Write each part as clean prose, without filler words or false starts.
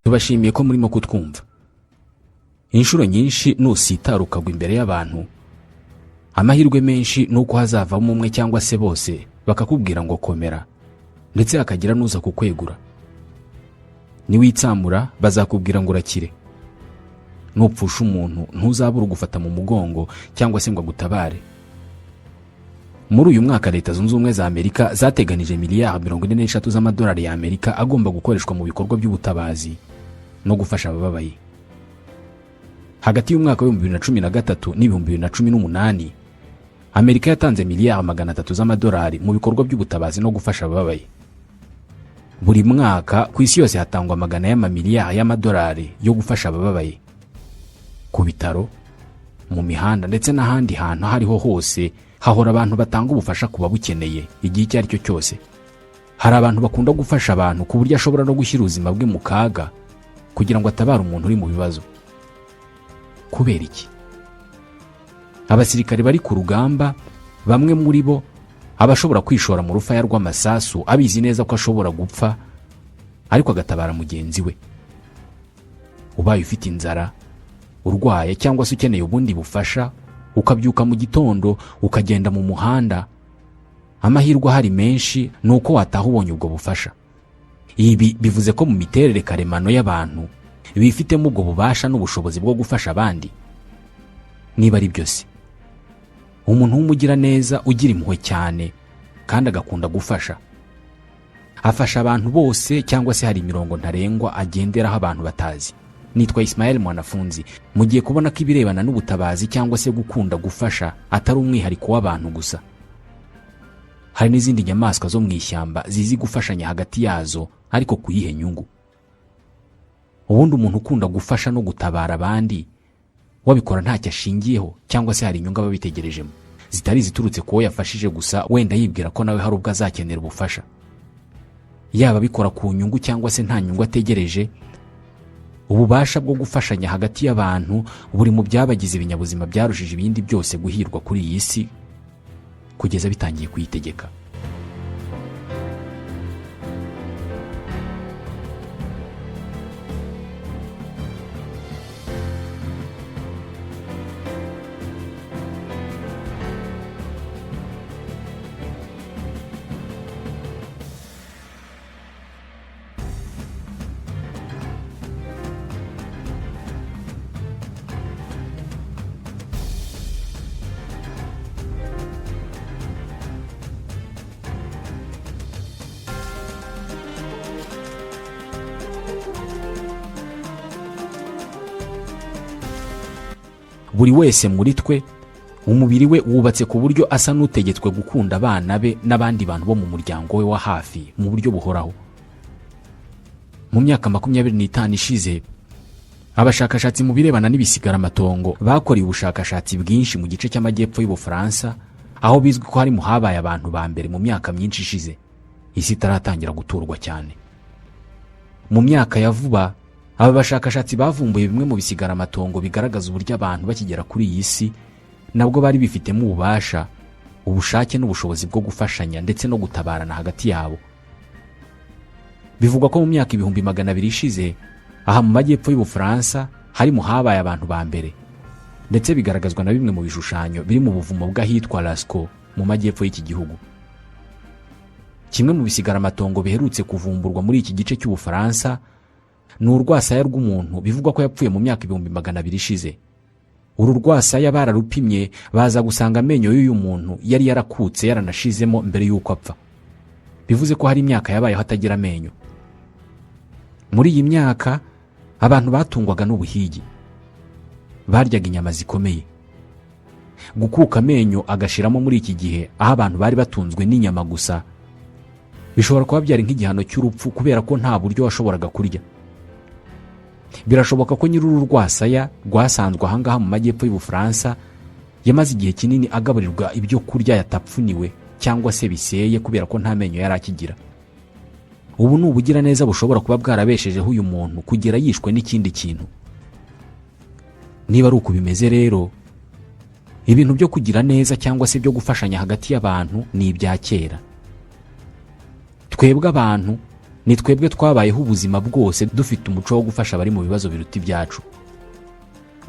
Tubashimiye ko murimo kutwumva. Inshuro nyinshi nusitara ukagwa imbere y'abantu, amahirwe menshi ni uko hazavamo umwe cyangwa se bose bakakubwira ngo komera, ndetse hakagira n'uza kukwegura. Niwitsamura bazakubwira ngo urakire. Nupfusha umuntu ntuzabura ugufata mu mugongo cyangwa se ngo agutabare. Muri uyu mwaka, Leta Zunze Ubumwe za Amerika zateganije miliyari 43 z'amadolari y'Amerika agomba gukoreshwa mu bikorwa by'ubutabazi no gufasha abababaye. Hagati y'umwaka wa 2013 n'2018, Amerika yatanze miliyari 300 z'amadolari mu bikorwa by'ubutabazi no gufasha abababaye. Buri mwaka ku isi yose hatangwa magana y'amamiliyari y'amadolari yo gufasha abababaye. Ku bitaro, mu mihanda ndetse n'ahandi hantu aho ariho hose hahora abantu batanga ubufasha ku babukeneye igihe icyo ari cyo cyose. Hari abantu bakunda gufasha abantu ku buryo ashobora no gushyira ubuzima bwe mu kaga kugira ngo atabare umuntu uri mu bibazo. Kubera iki? Abasirikare bari ku rugamba, bamwe muri bo aba ashobora kwishora mu rufaya rw'amasasu abizi neza ko ashobora gupfa, ariko agatabara mugenzi we. Ubaye ufite inzara, urwaye cyangwa se ukeneye ubundi bufasha, ukabyuka mu gitondo ukagenda mu muhanda, amahirwe ahari menshi ni uko wataha ubonye ubwo bufasha. Ibi bivuze ko mu miterere karemano y'abantu bifitemo ubwo bubasha n'ubushobozi bwo gufasha abandi. Niba ari byo se, umuntu w'umugiraneza ugira impuhwe cyane kandi agakunda gufasha, afasha abantu bose cyangwa se hari imirongo ntarengwa agenderaho abantu batazi? Nitwa Ismael Mwanafunzi. Mugiye kubona ko ibirebana n'ubutabazi cyangwa se gukunda gufasha atari umwihariko w'abantu gusa. Hari n'izindi nyamaswa zo mu ishyamba zizi gufashanya hagati yazo, ariko ku yihe nyungu? Ubundi umuntu ukunda gufasha no gutabara abandi wabikora ntacyo ashingiyeho cyangwa se hari inyungu aba abitegerejemo zitari iziturutse ku wo yafashije gusa, wenda yibwira ko nawe hari ubwo azakenera ubufasha? Yaba abikora ku nyungu cyangwa se nta nyungu ategereje, ububasha bwo gufashanya hagati y'abantu buri mu byabagize ibinyabuzima byarushije ibindi byose guhirwa kuri iyi si kugeza bitangiye kuyitegeka. Buri wese muri twe umubiri we wubatse ku buryo asa n'utegetswe gukunda abana be n'abandi bantu bo mu muryango we wa hafi mu buryo buhoraho. Mu myaka 25 ishize, abashakashatsi mu birebana n'ibisigaramatongo bakoreye ubushakashatsi bwinshi mu gice cy'amajyepfo y'Ubufaransa, aho bizwi ko hari mu habaye abantu ba mbere mu myaka myinshi ishize isi itaratangira guturwa cyane. Mu myaka ya vuba, aba bashakashatsi bavumbuye bimwe mu bisigaramatongo bigaragaza uburyo abantu bakigera kuri iyi si nabwo bari bifitemo ububasha, ubushake n'ubushobozi bwo gufashanya ndetse no gutabarana hagati yabo. Bivugwa ko mu myaka 200,000 ishize, aha mu majyepfo y'Ubufaransa hari mu habaye abantu ba mbere, ndetse bigaragazwa na bimwe mu bishushanyo biri mu buvumo bw'ahitwa Lascaux mu majyepfo y'iki gihugu. Kimwe mu bisigaramatongo biherutse kuvumburwa muri iki gice cy'Ubufaransa ni urwasaya rw'umuntu bivugwa ko yapfuye mu myaka 200,000 ishize. Uru rwasaya bararupimye baza gusanga amenyo y'uyu muntu yari yarakutse yaranashizemo mbere y'uko apfa, bivuze ko hari imyaka yabayeho atagira amenyo. Muri iyi myaka abantu batungwaga n'ubuhigi, baryaga inyama zikomeye. Gukuka amenyo agashiramo muri iki gihe aho abantu bari batunzwe n'inyama gusa bishobora kuba byari nk'igihano cy'urupfu, kubera ko nta buryo washoboraga kurya. Birashoboka ko nyir'uru rwasaya rwasanzwe ahangaha mu majyepfo y'Ubufaransa yamaze igihe kinini agaburirwa ibyo kurya yatapfuniwe cyangwa se biseye, kubera ko nta menyo yari akigira. Ubu ni ubugiraneza bushobora kuba bwarabeshejeho uyu muntu kugera yishwe n'ikindi kintu. Niba ari uko bimeze rero, ibintu byo kugira neza cyangwa se byo gufashanya hagati y'abantu ni ibya kera. Twebwe abantu Ni twebwe twabayeho ubuzima bwose dufite umuco wo gufasha abari mu bibazo biruta ibyacu.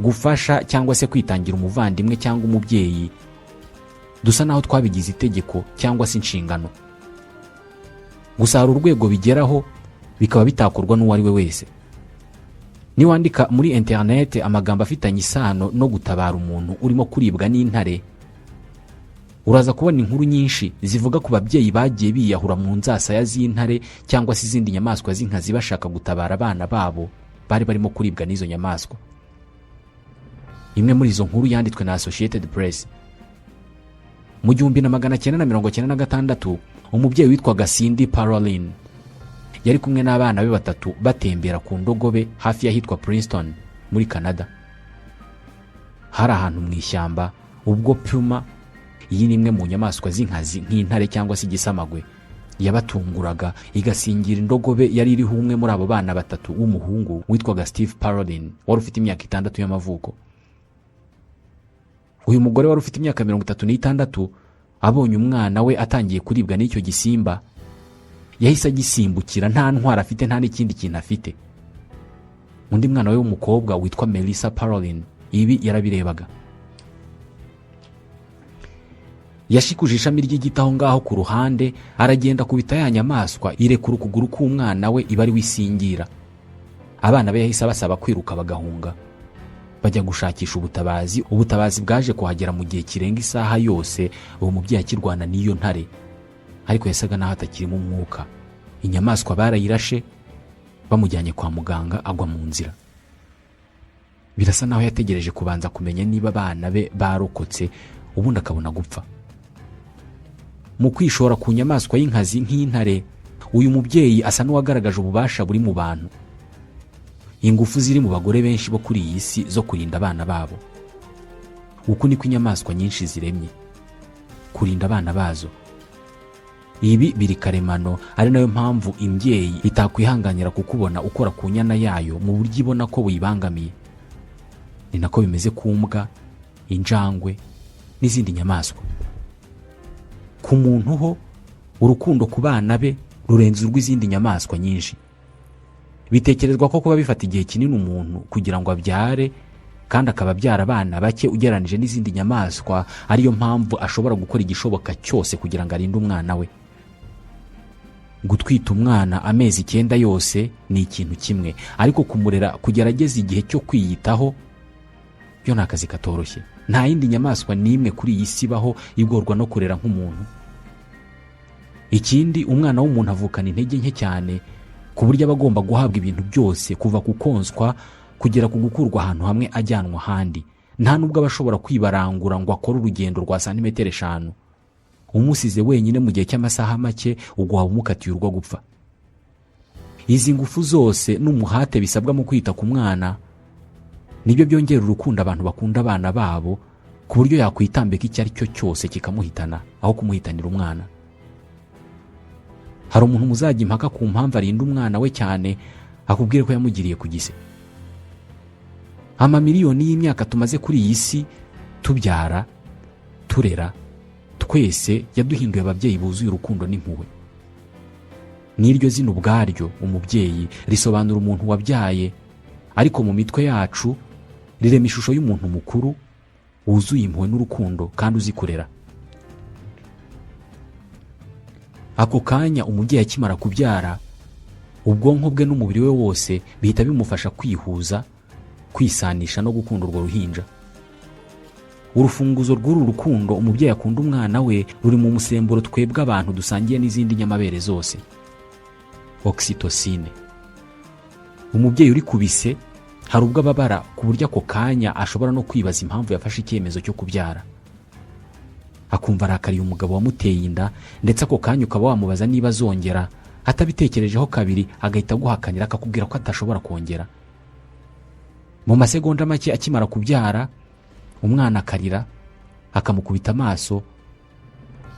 Gufasha cyangwa se kwitangira umuvandimwe cyangwa umubyeyi dusa naho twabigize itegeko cyangwa se inshingano. Gusa hari urwego bigeraho bikaba bitakorwa n'uwo ari we wese. Niwandika muri interineti amagambo afitanye isano no gutabara umuntu urimo kuribwa n'intare, uraza kubona inkuru nyinshi zivuga ku babyeyi bagiye biyahura mu nzasaya z'intare cyangwa se izindi nyamaswa z'inkazi, bashaka gutabara abana babo bari barimo kuribwa n'izo nyamaswa. Imwe muri izo nkuru yanditswe na Associated Press. Mu 1996, umubyeyi witwaga Cindy Parolin yari kumwe n'abana be batatu batembera ku ndogobe hafi y'ahitwa Princeton muri Canada. Hari ahantu mu ishyamba ubwo puma, iyi ni imwe mu nyamaswa z'inkazi nk'intare cyangwa se igisamagwe, yabatunguraga igasingira indogobe yari iriho umwe muri abo bana batatu w'umuhungu witwaga Steve Parolin, wari ufite imyaka 6 y'amavuko. Uyu mugore wari ufite imyaka 36 abonye umwana we atangiye kuribwa n'icyo gisimba, yahise agisimbukira, nta ntwaro afite, nta n'ikindi kintu afite. Undi mwana we w'umukobwa witwa Melissa Parolin ibi yarabirebaga. Yashikuje ishami ry'igiti aho ngaho ku ruhande, aragenda akubita ya nyamaswa, irekura ukuguru k'umwana we, iba ari we isingira. Abana be yahise abasaba kwiruka bagahunga bajya gushakisha ubutabazi. Ubutabazi bwaje kuhagera mu gihe kirenga isaha yose uwo mubyeyi akirwana n'iyo ntare, ariko yasaga n'aho atakirimo umwuka. Inyamaswa barayirashe, bamujyanye kwa muganga agwa mu nzira. Birasa n'aho yategereje kubanza kumenya niba abana be barokotse, ubundi akabona gupfa. Mu kwishora ku nyamaswa y'inkazi nk'intare, uyu mubyeyi asa n'uwagaragaje ububasha buri mu bantu, ingufu ziri mu bagore benshi bo kuri iyi si zo kurinda abana babo. Uku niko inyamaswa nyinshi ziremye, kurinda abana bazo. Ibi biri karemano, ari nayo mpamvu imbyeyi itakwihanganira kukubona ukora ku nyana yayo mu buryo ibona ko buyibangamiye. Ni nako bimeze ku mbwa, injangwe n'izindi nyamaswa. Ku muntu ho, urukundo ku bana be rurenze urw'izindi nyamaswa nyinshi. Bitekerezwa ko kuba bifata igihe kinini umuntu kugira ngo abyare, kandi akaba abyara abana bake ugereranije n'izindi nyamaswa, ariyo mpamvu ashobora gukora igishoboka cyose kugira ngo arinde umwana we. Gutwita umwana amezi 9 yose ni ikintu kimwe, ariko kumurera kugera ageze igihe cyo kwiyitaho byo ni akazi katoroshye. Nta yindi nyamaswa n'imwe kuri iyi si ibaho igorwa no kurera nk'umuntu. Ikindi, umwana w'umuntu avukana intege nke cyane, ku buryo aba agomba guhabwa ibintu byose, kuva ku konswa kugera ku gukurwa ahantu hamwe ajyanwa ahandi. Nta nubwo aba ashobora kwibarangura ngo akore urugendo rwa santimetero 5. Umusize wenyine mu gihe cy'amasaha make, ubwo waba umukatiye urwo gupfa. Izi ngufu zose n'umuhate bisabwa mu kwita ku mwana nibyo byongera urukundo abantu bakunda abana babo, ku buryo yakwitambika icyo ari cyo cyose kikamuhitana aho kumuhitanira umwana. Hari umuntu muzajya impaka ku mpamvu arinda umwana we cyane, akubwire ko yamugiriye ku gise. Amamiliyoni y'imyaka tumaze kuri iyi si tubyara, turera, twese yaduhinduye ababyeyi buzuye urukundo n'impuhwe. N'iryo zina ubwaryo umubyeyi risobanura umuntu wabyaye, ariko mu mitwe yacu rirema ishusho y'umuntu mukuru wuzuye impuhwe n'urukundo kandi uzi kurera. Ako kanya umubyeyi akimara kubyara, ubwonko bwe n'umubiri we wose bihita bimufasha kwihuza, kwisanisha no gukunda urwo ruhinja. Urufunguzo rw'uru rukundo umubyeyi akunda umwana we ruri mu musemburo twebwe abantu dusangiye n'izindi nyamabere zose, oxytocine. Umubyeyi uri kubise hari ubwo ababara ku buryo ako kanya ashobora no kwibaza impamvu yafashe icyemezo cyo kubyara, akumva arakariye umugabo wamuteye inda, ndetse ako kanya ukaba wamubaza niba azongera, atabitekerejeho kabiri agahita aguhakanira, akakubwira ko atashobora kongera. Mu masegonda make akimara kubyara, umwana akarira akamukubita amaso,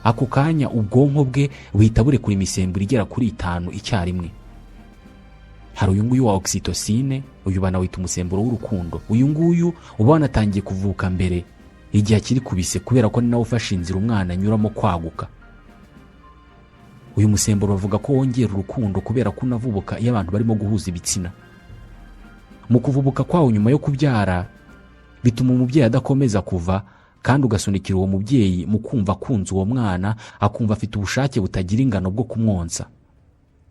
ako kanya ubwonko bwe buhita burekura imisemburo igera kuri 5 icyarimwe. Hari uyu nguyu wa oxytocine, uyu banawita umusemburo w'urukundo. Uyu nguyu uba wanatangiye kuvuka mbere igihe akiri kubise, kubera ko ni nawe ufashe inzira umwana anyuramo kwaguka. Uyu musemburo bavuga ko wongera urukundo kubera ko unavubuka iyo abantu barimo guhuza ibitsina. Mu kuvubuka kwawo nyuma yo kubyara, bituma umubyeyi adakomeza kuva, kandi ugasunikira uwo mubyeyi mu kumva akunze uwo mwana, akumva afite ubushake butagira ingano bwo kumwonsa.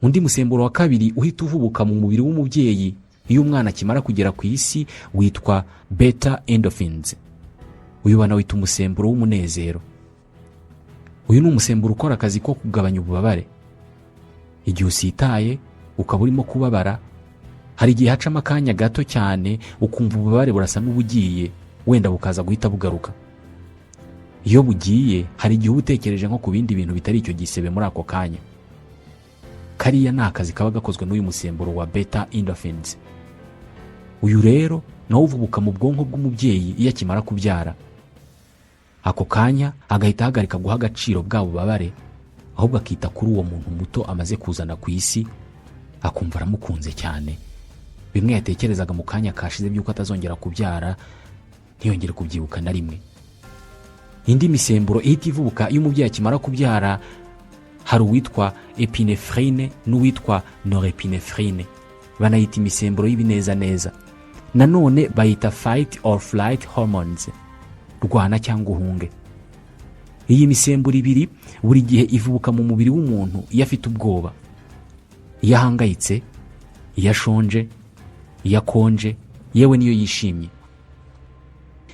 Undi musemburo wa kabiri uhita uvubuka mu mubiri w'umubyeyi iyo umwana akimara kugera ku isi witwa beta endorphins. Uyu banawita umusemburo w'umunezero. Uyu ni umusemburo ukora akazi ko kugabanya ububabare. Igihe usitaye ukaba urimo kubabara, hari igihe hacamo akanya gato cyane ukumva ububabare burasa n'ubugiye, wenda bukaza guhita bugaruka. Iyo bugiye, hari igihe uba utekereje nko ku bindi bintu bitari icyo gisebe muri ako kanya. Kariya ni akazi kaba gakozwe n'uyu musemburo wa beta endorphins. Uyu rero nawo uvubuka mu bwonko bw'umubyeyi iyo akimara kubyara. Ako kanya agahita ahagarika guha agaciro bwa bubabare, ahubwo akita kuri uwo muntu muto amaze kuzana ku isi, akumva aramukunze cyane. Bimwe yatekerezaga mu kanya kashize by'uko atazongera kubyara, ntiyongere kubyibuka na rimwe. Indi misemburo ihita ivubuka iyo umubyeyi akimara kubyara, hari uwitwa epinephrine n'uwitwa norepinephrine. Banayita imisemburo y'ibinezaneza. Nanone bayita fight or flight hormones, rwana cyangwa uhunge. Iyi misemburo ibiri buri gihe ivubuka mu mubiri w'umuntu iyo afite ubwoba, iyo ahangayitse, iyo ashonje, iyo akonje, yewe n'iyo yishimye.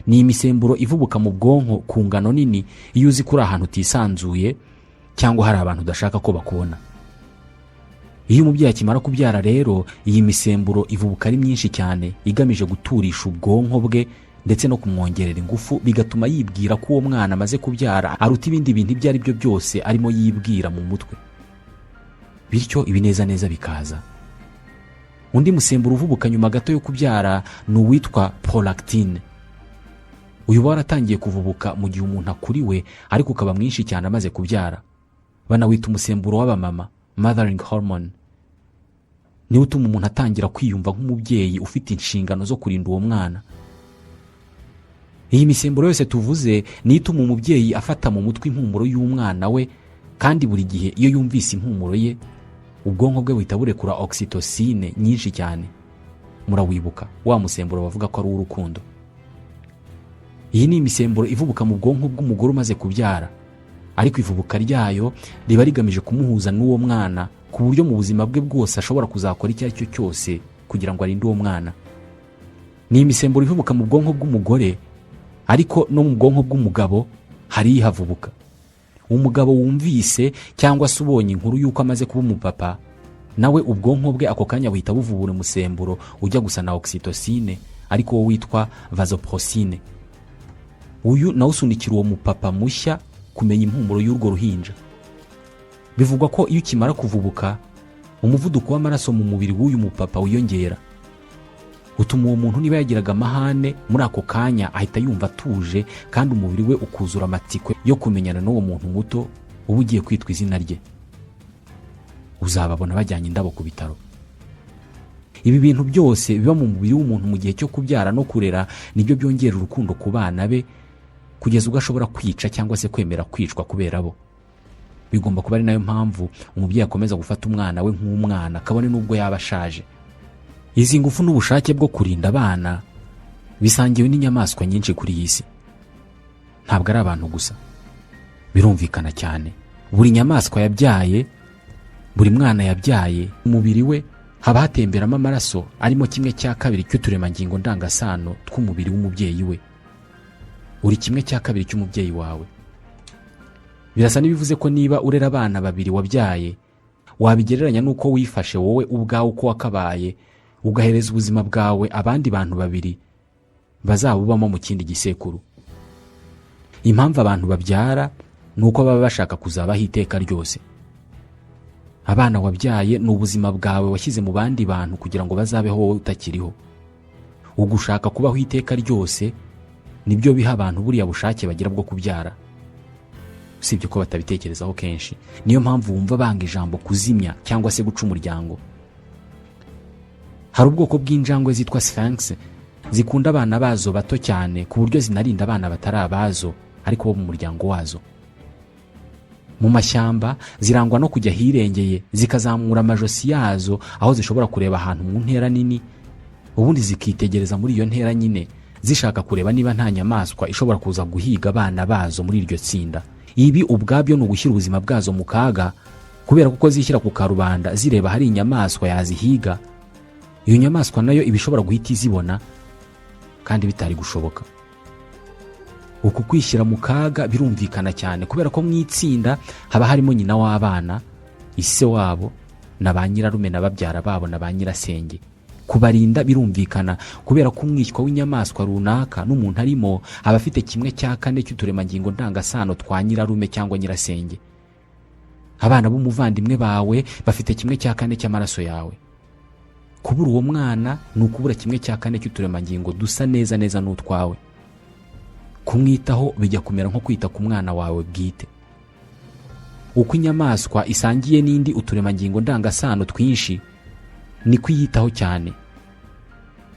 Ni imisemburo ivubuka mu bwonko ku ngano nini iyo uzi ko uri ahantu utisanzuye cyangwa hari abantu udashaka ko bakubona. Iyo umubyeyi akimara kubyara rero, iyi misemburo ivubuka ari myinshi cyane, igamije guturisha ubwonko bwe ndetse no kumwongerera ingufu, bigatuma yibwira ko uwo mwana amaze kubyara aruta ibindi bintu ibyo ari byo byose arimo yibwira mu mutwe, bityo ibinezaneza bikaza. Undi musemburo uvubuka nyuma gato yo kubyara ni uwitwa prolactine. Uyu uba waratangiye kuvubuka mu gihe umuntu akuriwe, ariko ukaba mwinshi cyane amaze kubyara. Banawita umusemburo w'abamama, mothering hormone. Niwo utuma umuntu atangira kwiyumva nk'umubyeyi ufite inshingano zo kurinda uwo mwana. Iyi misemburo yose tuvuze niyo ituma umubyeyi afata mu mutwe impumuro y'umwana we, kandi buri gihe iyo yumvise impumuro ye, ubwonko bwe buhita burekura oxytocine nyinshi cyane. Murawibuka wa musemburo bavuga ko ari uw'urukundo. Iyi ni imisemburo ivubuka mu bwonko bw'umugore umaze kubyara, ariko ivubuka ryayo riba rigamije kumuhuza n'uwo mwana, ku buryo mu buzima bwe bwose ashobora kuzakora icyo ari cyo cyose kugira ngo arinde uwo mwana. Ni imisemburo ivubuka mu bwonko bw'umugore, ariko no mu bwonko bw'umugabo hari ihavubuka. Umugabo wumvise cyangwa se ubonye inkuru y'uko amaze kuba umupapa, nawe ubwonko bwe ako kanya buhita buvubura umusemburo ujya gusa na oxytocine, ariko wo witwa vasopressine. Uyu nawe usunikira uwo mupapa mushya kumenya impumuro y'urwo ruhinja. Bivugwa ko iyo ukimara kuvubuka, umuvuduko w'amaraso mu mubiri w'uyu mupapa wiyongera, utuma uwo muntu niba yagiraga amahane, muri ako kanya ahita yumva atuje, kandi umubiri we ukuzura amatsiko yo kumenyana n'uwo muntu muto uba ugiye kwitwa izina rye. Uzababona bajyanye indabo ku bitaro. Ibi bintu byose biba mu mubiri w'umuntu mu gihe cyo kubyara no kurera nibyo byongera urukundo ku bana be, kugeza ubwo ashobora kwica cyangwa se kwemera kwicwa kubera bo. Bigomba kuba ari nayo mpamvu umubyeyi akomeza gufata umwana we nk'umwana, kabone n'ubwo yaba ashaje. Izi ngufu n'ubushake bwo kurinda abana bisangiwe n'inyamaswa nyinshi kuri iyi si, ntabwo ari abantu gusa. Birumvikana cyane, buri nyamaswa yabyaye, buri mwana yabyaye, umubiri we haba hatemberamo amaraso arimo 1/2 cy'uturemangingo ndangasano tw'umubiri w'umubyeyi we. Uri 1/2 cy'umubyeyi wawe. Birasa n'ibivuze ko niba urera abana babiri wabyaye, wabigereranya n'uko wifashe wowe ubwawe uko wakabaye, ugahereza ubuzima bwawe abandi bantu babiri bazabubamo mu kindi gisekuru. Impamvu abantu babyara ni uko baba bashaka kuzabaho iteka ryose. Abana wabyaye ni ubuzima bwawe washyize mu bandi bantu kugira ngo bazabeho wowe utakiriho. Ugushaka kubaho iteka ryose nibyo biha abantu buriya bushake bagira bwo kubyara, usibye ko batabitekerezaho kenshi. Niyo mpamvu wumva banga ijambo kuzimya cyangwa se guca umuryango. Hari ubwoko bw'injangwe zitwa sphinx zikunda abana bazo bato cyane, ku buryo zinarinda abana batari abazo ariko bo mu muryango wazo. Mu mashyamba zirangwa no kujya ahirengeye, zikazamura amajosi yazo aho zishobora kureba ahantu mu ntera nini, ubundi zikitegereza muri iyo ntera nyine, zishaka kureba niba nta nyamaswa ishobora kuza guhiga abana bazo muri iryo tsinda. Ibi ubwabyo ni ugushyira ubuzima bwazo mu kaga, kubera kuko zishyira ku karubanda zireba hari inyamaswa yazihiga. Iyo nyamaswa nayo iba ishobora guhita izibona kandi bitari gushoboka. Uku kwishyira mu kaga birumvikana cyane, kubera ko mu itsinda haba harimo nyina w'abana, ise wabo, na ba nyirarume na babyara babo na ba nyirasenge. Kubarinda birumvikana, kubera ko umwishywa w'inyamaswa runaka n'umuntu arimo aba afite 1/4 cy'uturemangingo ndangasano twa nyirarume cyangwa nyirasenge. Abana b'umuvandimwe bawe bafite 1/4 cy'amaraso yawe. Kubura uwo mwana ni ukubura 1/4 cy'uturemangingo dusa neza neza n'utwawe. Kumwitaho bijya kumera nko kwita ku mwana wawe bwite. Uko inyamaswa isangiye n'indi uturemangingo ndangasano twinshi, niko iyitaho cyane.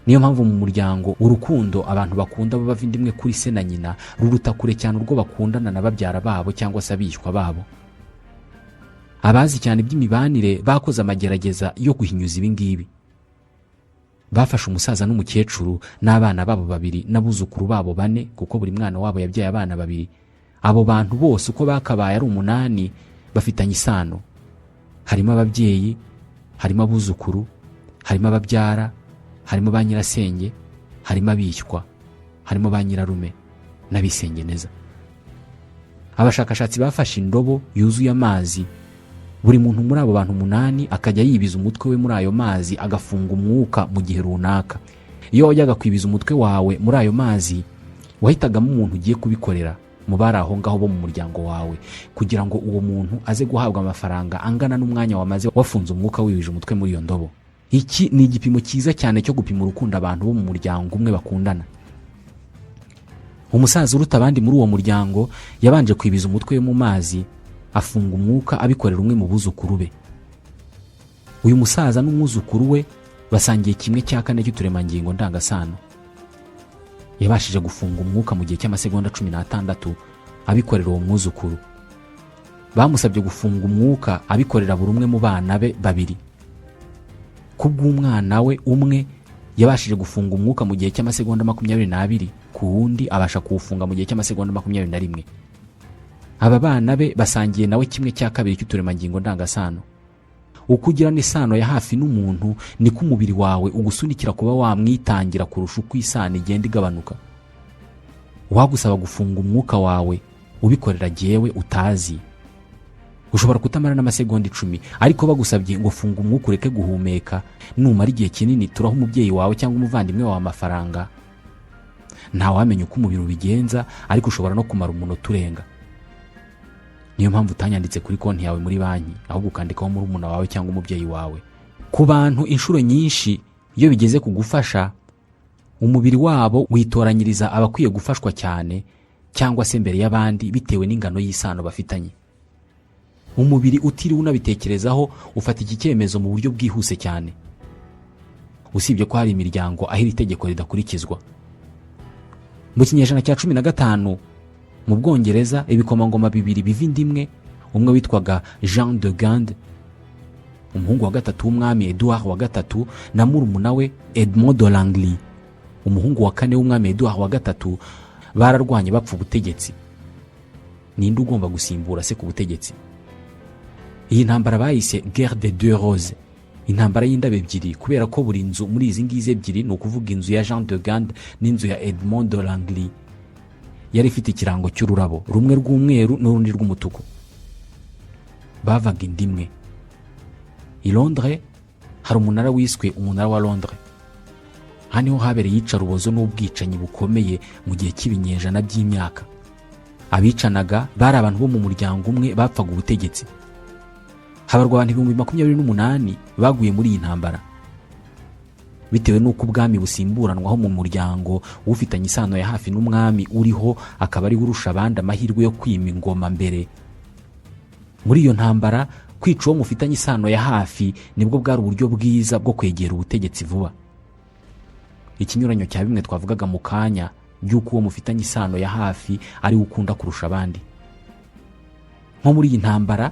Niyo mpamvu mu muryango urukundo abantu bakunda bava inda imwe kuri se na nyina ruruta kure cyane urwo bakundana na babyara babo cyangwa se abishywa babo. Abazi cyane iby'imibanire bakoze amagerageza yo guhinyuza ibi ngibi. Bafashe umusaza n'umukecuru n'abana babo babiri n'abuzukuru babo bane, kuko buri mwana wabo yabyaye abana babiri. Abo bantu bose uko bakabaye ari umunani bafitanye isano: harimo ababyeyi, harimo abuzukuru, harimo ababyara, harimo ba nyirasenge, harimo abishywa, harimo ba nyirarume n'abisengeneza. Abashakashatsi bafashe indobo yuzuye amazi, buri muntu muri abo bantu umunani akajya yibiza umutwe we muri ayo mazi, agafunga umwuka mu gihe runaka. Iyo wajyaga kwibiza umutwe wawe muri ayo mazi, wahitagamo umuntu ugiye kubikorera mu bari aho ngaho bo mu muryango wawe, kugira ngo uwo muntu aze guhabwa amafaranga angana n'umwanya wamaze wafunze umwuka wibije umutwe muri iyo ndobo. Iki ni igipimo cyiza cyane cyo gupima urukundo abantu bo mu muryango umwe bakundana. Umusaza uruta abandi muri uwo muryango yabanje kwibiza umutwe we mu mazi, afunga umwuka, abikorera umwe mu buzukuru be. Uyu musaza n'umwuzukuru we basangiye 1/4 cy'uturemangingo ndangasano. Yabashije gufunga umwuka mu gihe cy'amasegonda 16 abikorera uwo mwuzukuru. Bamusabye gufunga umwuka abikorera buri umwe mu bana be babiri. Kubw'umwana we umwe yabashije gufunga umwuka mu gihe cy'amasegonda 22, ku wundi abasha kuwufunga mu gihe cy'amasegonda 21. Aba bana be basangiye nawe 2/3 cy'uturemangingo ndangasano. Uko ugirana isano ya hafi n'umuntu, niko umubiri wawe ugusunikira kuba wamwitangira kurusha uko isano igenda igabanuka. Wagusaba gufunga umwuka wawe ubikorera jyewe utazi, ushobora kutamara n'amasegonda 10, ariko bagusabye ngo funga umwuka ureke guhumeka, numara igihe kinini turaha umubyeyi wawe cyangwa umuvandimwe wawe amafaranga. Ntawamenya uko umubiri ubigenza, ariko ushobora no kumara umunota urenga. Niyo mpamvu utanyanditse kuri konti yawe muri banki, ahubwo ukandikaho murumuna wawe cyangwa umubyeyi wawe. Ku bantu, inshuro nyinshi iyo bigeze ku gufasha, umubiri wabo witoranyiriza abakwiye gufashwa cyane cyangwa se mbere y'abandi, bitewe n'ingano y'isano bafitanye. Umubiri utiriwe unabitekerezaho ufata iki cyemezo mu buryo bwihuse cyane, usibye ko hari imiryango aho iri tegeko ridakurikizwa. Mu kinyejana cya 15 mu Bwongereza, ibikomangoma bibiri biva inda imwe, umwe witwaga Jean de Gand, umuhungu wa gatatu w'umwami Edouard wa gatatu, na murumuna we Edmond de Langley, umuhungu wa kane w'umwami Edouard wa gatatu, bararwanye bapfa ubutegetsi. Ninde ugomba gusimbura se ku butegetsi? Iyi ntambara bayise Guerre des deux roses, intambara y'indabo ebyiri, kubera ko buri nzu muri izi ngizi ebyiri, ni ukuvuga inzu ya Jean de Gand n'inzu ya Edmond de Langley, yari ifite ikirango cy'ururabo rumwe rw'umweru n'urundi rw'umutuku. Bavaga inda imwe. I Londres hari umunara wiswe umunara wa Londres. Aha niho habereye iyicarubozo n'ubwicanyi bukomeye mu gihe cy'ibinyejana by'imyaka. Abicanaga bari abantu bo mu muryango umwe bapfaga ubutegetsi. Habarwa abantu 28,000 baguye muri iyi ntambara. Bitewe n'uko ubwami busimburanwaho mu muryango, ufitanye isano ya hafi n'umwami uriho akaba ariwe urusha abandi amahirwe yo kwima ingoma mbere. Muri iyo ntambara, kwica uwo mufitanye isano ya hafi nibwo bwari uburyo bwiza bwo kwegera ubutegetsi vuba, ikinyuranyo cya bimwe twavugaga mu kanya by'uko uwo mufitanye isano ya hafi ariwe ukunda kurusha abandi. Nko muri iyi ntambara,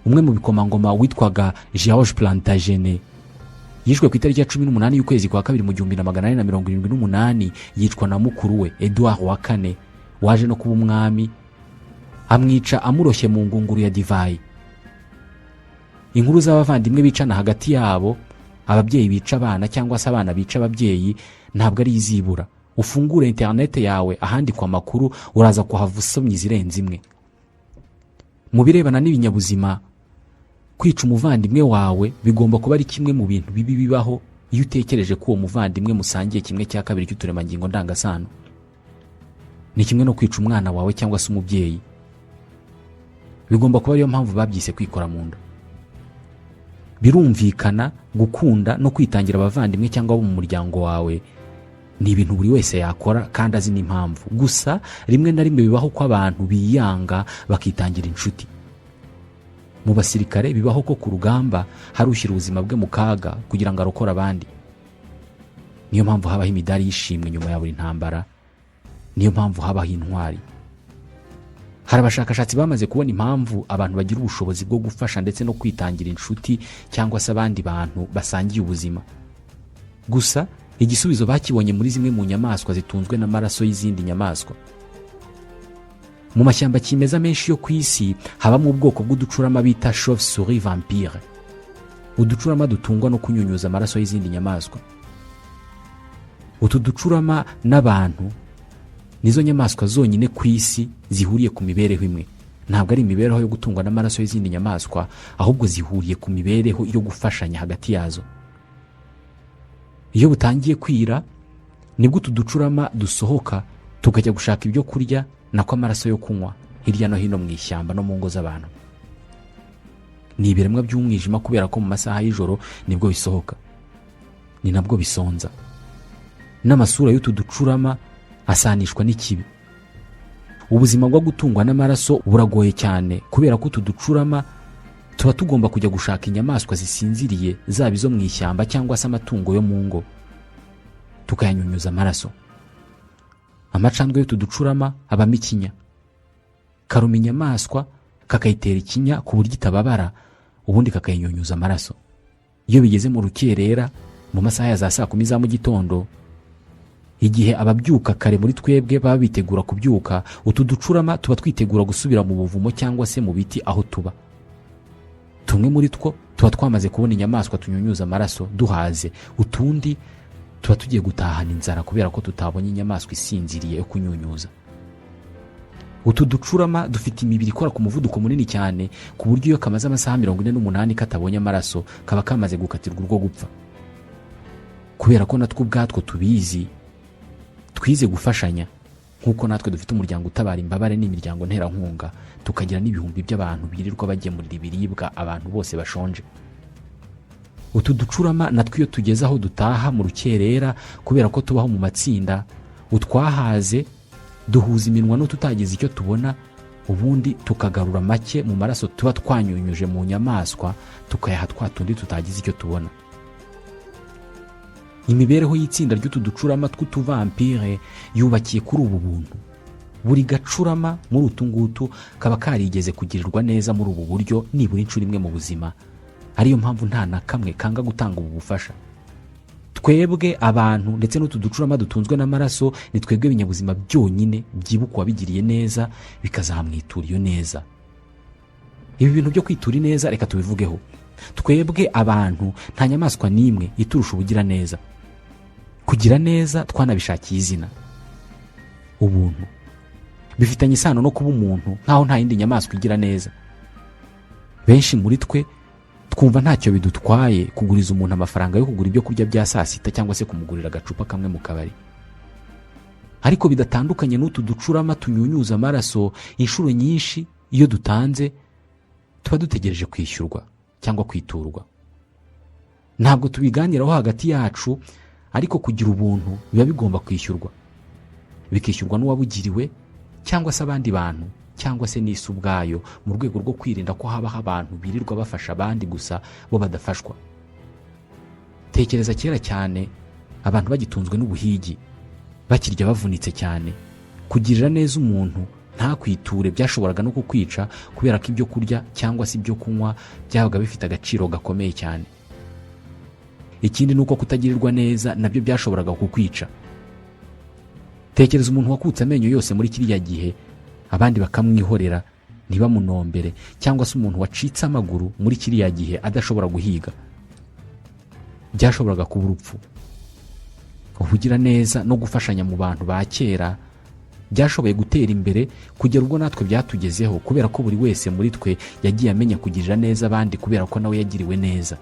umwe mu bikomangoma witwaga George Plantagenet yishwe ku itariki ya 18 y'ukwezi kwa kabiri mu 1478, yicwa na mukuru we Edouard wa kane waje no kuba umwami, amwica amuroshye mu ngunguru ya divayi. Inkuru z'abavandimwe bicana hagati yabo, ababyeyi bica abana cyangwa se abana bica ababyeyi, ntabwo ari izibura. Ufungure interineti yawe ahandikwa amakuru, uraza kuhava usomye izirenze imwe. Mu birebana n'ibinyabuzima, kwica umuvandimwe wawe bigomba kuba ari kimwe mu bintu bibi bibaho iyo utekereje ko uwo muvandimwe musangiye kimwe cya kabiri cy'uturemangingo ndangasano. Ni kimwe no kwica umwana wawe cyangwa se umubyeyi. Bigomba kuba ariyo mpamvu babyise kwikora mu nda. Birumvikana, gukunda no kwitangira abavandimwe cyangwa abo mu muryango wawe ni ibintu buri wese yakora kandi azi n'impamvu. Gusa rimwe na rimwe bibaho ko abantu biyanga bakitangira inshuti. Mu basirikare bibaho ko ku rugamba hari ushyira ubuzima bwe mu kaga kugira ngo arokore abandi. Niyo mpamvu habaho imidari y'ishimwe nyuma ya buri ntambara, niyo mpamvu habaho intwari. Hari abashakashatsi bamaze kubona impamvu abantu bagira ubushobozi bwo gufasha ndetse no kwitangira inshuti cyangwa se abandi bantu basangiye ubuzima. Gusa igisubizo bakibonye muri zimwe mu nyamaswa zitunzwe n'amaraso y'izindi nyamaswa. Mu mashyamba kimeza menshi yo ku isi habamo ubwoko bw'uducurama bita chauve souris vampire, uducurama dutungwa no kunyunyuza amaraso y'izindi nyamaswa. Utu ducurama n'abantu nizo nyamaswa zonyine ku isi zihuriye ku mibereho imwe. Ntabwo ari imibereho yo gutungwa n'amaraso y'izindi nyamaswa, ahubwo zihuriye ku mibereho yo gufashanya hagati yazo. Iyo butangiye kwira nibwo utu ducurama dusohoka tukajya gushaka ibyo kurya, nako amaraso yo kunywa, hirya no hino mu ishyamba no mu ngo z'abantu. Ni ibiremwa by'umwijima kubera ko mu masaha y'ijoro nibwo bisohoka, ni nabwo bisonza. N'amasura y'utu ducurama asanishwa n'ikibi. Ubuzima bwo gutungwa n'amaraso buragoye cyane kubera ko utu ducurama tuba tugomba kujya gushaka inyamaswa zisinziriye, zaba izo mu ishyamba cyangwa se amatungo yo mu ngo, tukayanyunyuza amaraso. Amacandwe y'utu ducurama abamo ikinya, karuma inyamaswa kakayitera ikinya ku buryo itababara, ubundi kakayinyunyuza amaraso. Iyo bigeze mu rukerera, mu masaha ya za saa 10 za mu gitondo, igihe ababyuka kare muri twebwe baba bitegura kubyuka, utu ducurama tuba twitegura gusubira mu buvumo cyangwa se mu biti aho tuba. Tumwe muri two tuba twamaze kubona inyamaswa tunyunyuza amaraso duhaze, utundi tuba tugiye gutahana inzara kubera ko tutabonye inyamaswa isinziriye yo kunyunyuza. Utu ducurama dufite imibiri ikora ku muvuduko munini cyane, ku buryo iyo kamaze amasaha 48 katabonye amaraso kaba kamaze gukatirwa urwo gupfa. Kubera ko natwo ubwatwo tubizi, twize gufashanya nk'uko natwe dufite umuryango utabara imbabare n'imiryango nterankunga, tukagira n'ibihumbi by'abantu birirwa bagemurira ibiribwa abantu bose bashonje. Utu ducurama natwo iyo tugeze aho dutaha mu rukerera, kubera ko tubaho mu matsinda, utwahaze duhuza iminwa n'ututagize icyo tubona, ubundi tukagarura make mu maraso tuba twanyunyuje mu nyamaswa, tukayaha twa tundi tutagize icyo tubona. Imibereho y'itsinda ry'utu ducurama tw'utuvampire yubakiye kuri ubu buntu. Buri gacurama muri utu ngutu kaba karigeze kugirirwa neza muri ubu buryo nibura inshuro imwe mu buzima, ariyo mpamvu nta na kamwe kanga gutanga ubu bufasha. Twebwe abantu ndetse n'utu ducurama dutunzwe n'amaraso ni twebwe ibinyabuzima byonyine byibuka uwabigiriye neza bikazamwitura iyo neza. Ibi bintu byo kwitura ineza reka tubivugeho. Twebwe abantu nta nyamaswa n'imwe iturusha ubugiraneza. Kugira neza twanabishakiye izina, ubuntu. Bifitanye isano no kuba umuntu, nk'aho nta yindi nyamaswa igira neza. Benshi muri twe twumva ntacyo bidutwaye kuguriza umuntu amafaranga yo kugura ibyo kurya bya saa sita cyangwa se kumugurira agacupa kamwe mu kabari. Ariko bidatandukanye n'utu ducurama tunyunyuza amaraso, inshuro nyinshi iyo dutanze tuba dutegereje kwishyurwa cyangwa kwiturwa. Ntabwo tubiganiraho hagati yacu, ariko kugira ubuntu biba bigomba kwishyurwa, bikishyurwa n'uwabugiriwe cyangwa se abandi bantu cyangwa se n'isi ubwayo, mu rwego rwo kwirinda ko habaho abantu birirwa bafasha abandi gusa bo badafashwa. Tekereza kera cyane abantu bagitunzwe n'ubuhigi, bakirya bavunitse cyane, kugirira neza umuntu Ntakwiture byashoboraga no kukwica, kubera ko ibyo kurya cyangwa se ibyo kunywa byabaga bifite agaciro gakomeye cyane. Ikindi ni uko kutagirirwa neza nabyo byashoboraga kukwica. Tekereza umuntu wakutse amenyo yose muri kiriya gihe, abandi bakamwihorera ntibamunombere, cyangwa se umuntu wacitse amaguru muri kiriya gihe adashobora guhiga, byashoboraga kuba urupfu. Ubugiraneza no gufashanya mu bantu ba kera byashoboye gutera imbere kugera ubwo natwe byatugezeho, kubera ko buri wese muri twe yagiye amenya kugirira neza abandi kubera ko nawe yagiriwe neza.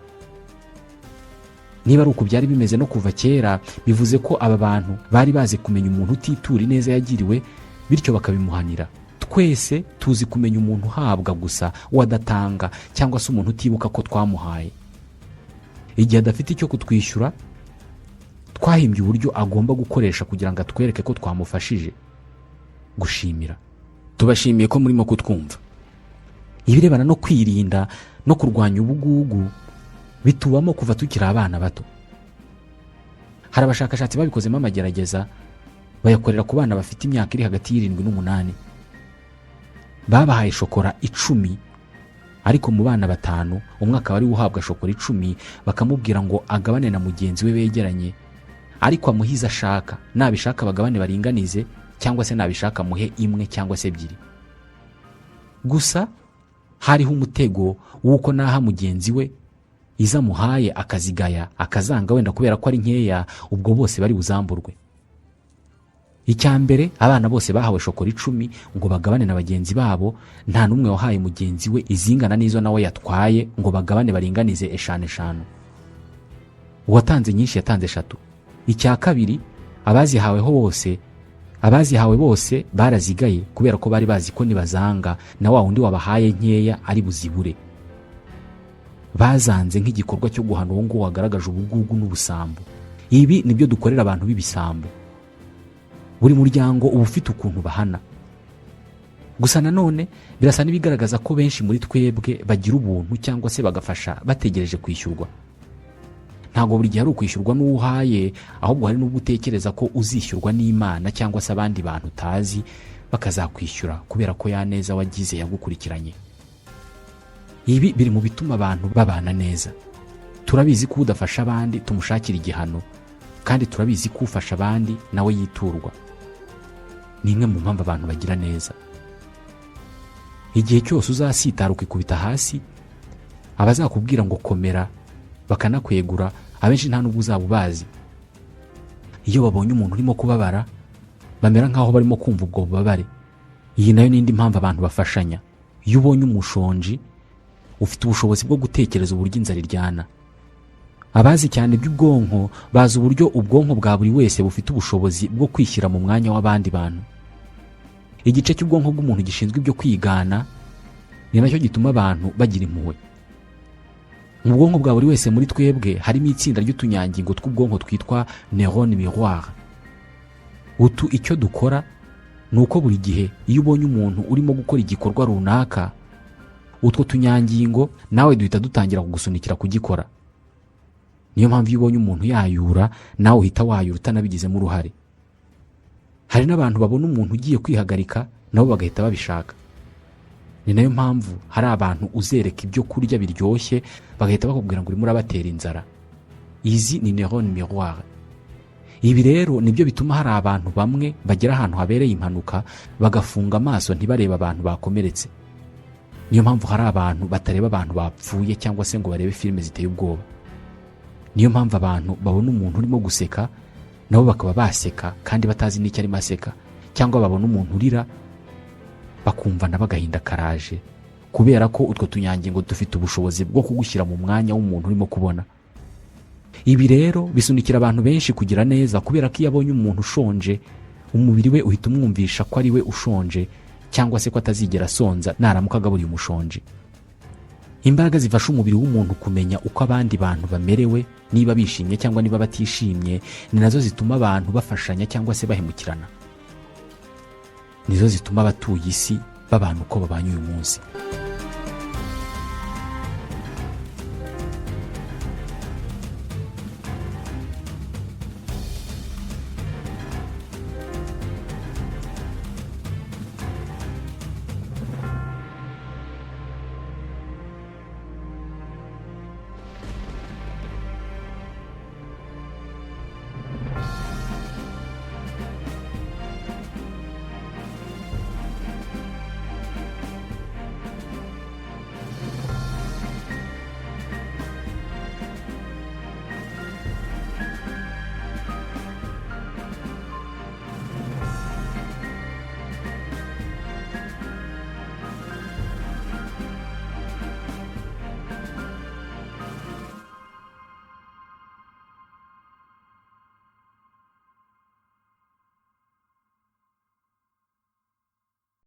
Niba ari uku byari bimeze no kuva kera, bivuze ko aba bantu bari bazi kumenya umuntu utitura ineza yagiriwe, bityo bakabimuhanira. Twese tuzi kumenya umuntu uhabwa gusa we adatanga, cyangwa se umuntu utibuka ko twamuhaye igihe adafite icyo kutwishyura. Twahimbye uburyo agomba gukoresha kugira ngo atwereke ko twamufashije. Gushimira. Tubashimiye ko murimo kutwumva. Ibirebana no kwirinda no kurwanya ubugugu bitubamo kuva tukiri abana bato. Hari abashakashatsi babikozemo amagerageza, bayakorera ku bana bafite imyaka iri hagati y'7 n'umunani. Babahaye shokora 10, ariko mu bana batanu umwe akaba ari we uhabwa shokora 10, bakamubwira ngo agabane na mugenzi we begeranye, ariko amuhe izo ashaka. Nabishaka abagabane baringanize, cyangwa se nabishaka amuhe imwe cyangwa se ebyiri gusa. Hariho umutego w'uko naha mugenzi we izo amuhaye akazigaya, akazanga wenda kubera ko ari nkeya, ubwo bose bari buzamburwe. Icya mbere, abana bose bahawe shokora 10 ngo bagabane na bagenzi babo. Nta n'umwe wahaye mugenzi we izingana n'izo nawe yatwaye ngo bagabane baringanize eshanu eshanu. Uwatanze nyinshi yatanze eshatu. Icya kabiri, abazihawe bose barazigaye, kubera ko bari bazi ko nibazanga na wa wundi wabahaye nkeya ari buzibure. Bazanze nk'igikorwa cyo guhana uwo nguwo wagaragaje ubugugu n'ubusambo. Ibi nibyo dukorera abantu b'ibisambo. Buri muryango uba ufite ukuntu bahana. Gusa nanone birasa n'ibigaragaza ko benshi muri twebwe bagira ubuntu cyangwa se bagafasha bategereje kwishyurwa. Ntabwo buri gihe ari ukwishyurwa n'uwo uhaye, ahubwo hari n'ubwo utekereza ko uzishyurwa n'Imana cyangwa se abandi bantu utazi bakazakwishyura, kubera ko ya neza wagize yagukurikiranye. Ibi biri mu bituma abantu babana neza. Turabizi ko udafasha abandi tumushakira igihano, kandi turabizi ko ufasha abandi nawe yiturwa. Ni imwe mu mpamvu abantu bagira neza. Igihe cyose uzasitara ukikubita hasi, abazakubwira ngo komera bakanakwegura, abenshi nta n'ubwo uzaba ubazi. Iyo babonye umuntu urimo kubabara, bamera nk'aho barimo kumva ubwo bubabare. Iyi nayo ni indi mpamvu abantu bafashanya. Iyo ubonye umushonji, ufite ubushobozi bwo gutekereza uburyo inzara iryana. Abazi cyane iby'ubwonko bazi uburyo ubwonko bwa buri wese bufite ubushobozi bwo kwishyira mu mwanya w'abandi bantu. Igice cy'ubwonko bw'umuntu gishinzwe ibyo kwigana ni nacyo gituma abantu bagira impuhwe. Mu bwonko bwa buri wese muri twebwe harimo itsinda ry'utunyangingo tw'ubwonko twitwa neurones miroir. Utu icyo dukora ni uko buri gihe iyo ubonye umuntu urimo gukora igikorwa runaka, utwo tunyangingo nawe duhita dutangira kugusunikira kugikora. Niyo mpamvu iyo ubonye umuntu yayura, nawe uhita wayura utanabigizemo uruhare. Hari n'abantu babona umuntu ugiye kwihagarika, nabo bagahita babishaka. Ni nayo mpamvu hari abantu uzereka ibyo kurya biryoshye, bagahita bakubwira ngo urimo urabatera inzara. Izi ni neurones miroir. Ibi rero nibyo bituma hari abantu bamwe bagera ahantu habereye impanuka bagafunga amaso, ntibarebe abantu bakomeretse. Niyo mpamvu hari abantu batareba abantu bapfuye cyangwa se ngo barebe filime ziteye ubwoba. Niyo mpamvu abantu babona umuntu urimo guseka, nabo bakaba baseka kandi batazi n'icyo arimo aseka, cyangwa babona umuntu urira bakumva nabo agahinda karaje, kubera ko utwo tunyangingo dufite ubushobozi bwo kugushyira mu mwanya w'umuntu urimo kubona. Ibi rero bisunikira abantu benshi kugira neza, kubera ko iyo abonye umuntu ushonje, umubiri we uhita umwumvisha ko ari we ushonje, cyangwa se ko atazigera asonza naramuka agaburiye umushonji. Imbaraga zifasha umubiri w'umuntu kumenya uko abandi bantu bamerewe, niba bishimye cyangwa niba batishimye, ni nazo zituma abantu bafashanya cyangwa se bahemukirana. Nizo zituma abatuye isi babana uko babanye uyu munsi.